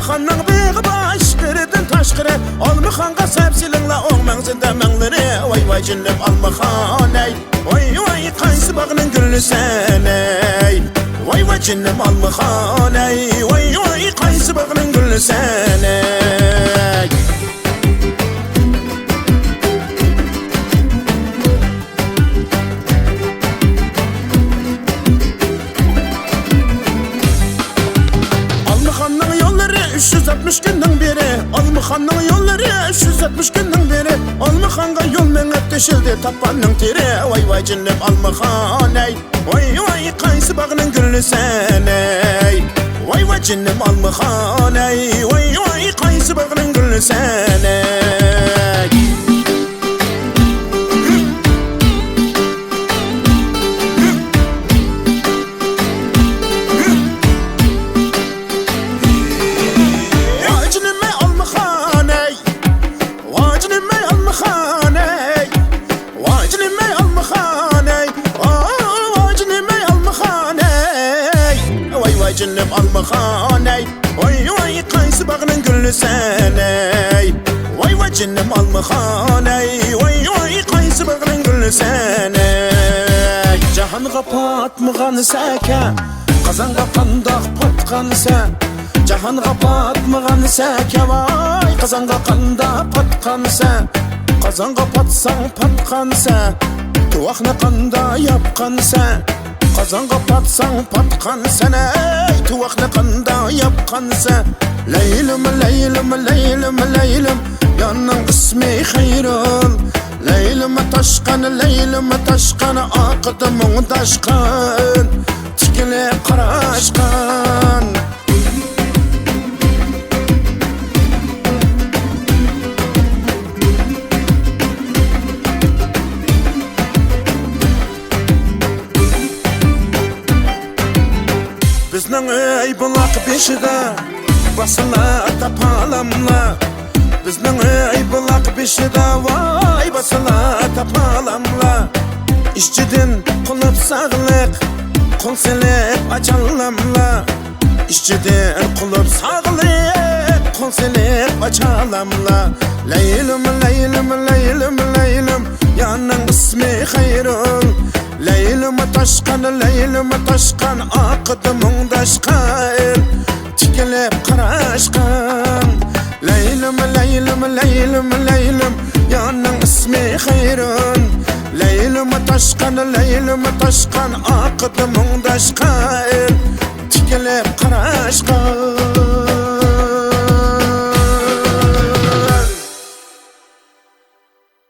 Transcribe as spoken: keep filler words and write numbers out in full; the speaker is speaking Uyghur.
خاننىڭ بېغى باشقىرىدىن تاشقىرى، ئالمىخانغا سەپ سېلىڭلار ئوڭ مەڭزىدە مەڭلىرى. ۋاي ۋاي جېنىم ئالمىخان ئەي، ۋاي ۋاي قايسى باغنىڭ گۈلى سەن ئەي؟ ۋاي ۋاي جېنىم ئالمىخان ئەي، ۋاي ۋاي قايسى باغنىڭ گۈلى سەن ئەي؟ ئالمىخاننىڭ يوللىرى ئۈچ يۈز ئاتمىش كۈننىڭ بىرى، ئالمىخاننىڭ يوللىرى ئۈچ يۈز ئاتمىش كۈننىڭ بىرى، ئالمىخانغا يول مېڭىپ تېشىلدى تاپاننىڭ تېرى. ۋاي ۋاي جېنىم ئالمىخان ئەي، ۋاي ۋاي قايسى باغنىڭ گۈلى سەن ئەي؟ ۋاي ۋاي جېنىم ئالمىخان ئەي، ۋاي ۋاي قايسى باغنىڭ گۈلى سەن ئەي؟ ۋاجنىمەي ئالمىخانەي، ۋاجنىمەي ئالمىخانەي، ۋاجنىمەي ئالمىخانەي، ۋاجنىمەي ئالمىخانەي. ۋاي ۋاي جېنىم ئالمىخانەي، ۋاي ۋاي قايسى باغنىڭ گۈلى سەنەي؟ ۋاي ۋاي جېنىم ئالمىخانەي، ۋاي ۋاي قايسى باغنىڭ گۈلى سەنەي؟ جاھانغا پاتمىغان سەكە، قازانغا قانداق پاتقان سەن؟ جاھانغا پاتمىغان سەكە ۋاي، قازانغا قانداق پاتقان سەن؟ قازانغا پاتساڭ پاتقان سەن، تۇۋاقنى قاندا ياپقان سەن؟ قازانغا پاتساڭ پاتقان سەن، ئەي، تۇۋاقنى قاندا ياپقان سەن؟ لەيلىم، لەيلىم، لەيلىم، لەيلىم، يارنىڭ ئىسمى خەيرۇل. لەيلىم تاشقان، لەيلىم تاشقان، ئارقىدا مۇڭداشقان، تىكىلىپ قاراشقان. بىزنىڭ ئۆي بۇلاق بېشىدا باسىلا تاپالاملا. بىزنىڭ ئۆي بۇلاق بېشىدا ۋاي باسىلا تاپالاملا. ئىچىدىن قۇلۇپ ساغلىق، قول سېلىپ ئاچالاملا. ئىچىدىن قۇلۇپ ساغلىق، قول سېلىپ ئاچالاملا. لەيلىم، لەيلىم، لەيلىم، لەيلىم، يارنىڭ ئىسمى خەيرۇل. لەيلىم تاشقان، لەيلىم تاشقان، ئارقىدا مۇڭداشقان، تىكىلىپ قاراشقان. لەيلىم، لەيلىم، لەيلىم، لەيلىم، يارنىڭ ئىسمى خەيرۇل. لەيلىم تاشقان، لەيلىم تاشقان، ئارقىدا مۇڭداشقان، تىكىلىپ قاراشقان.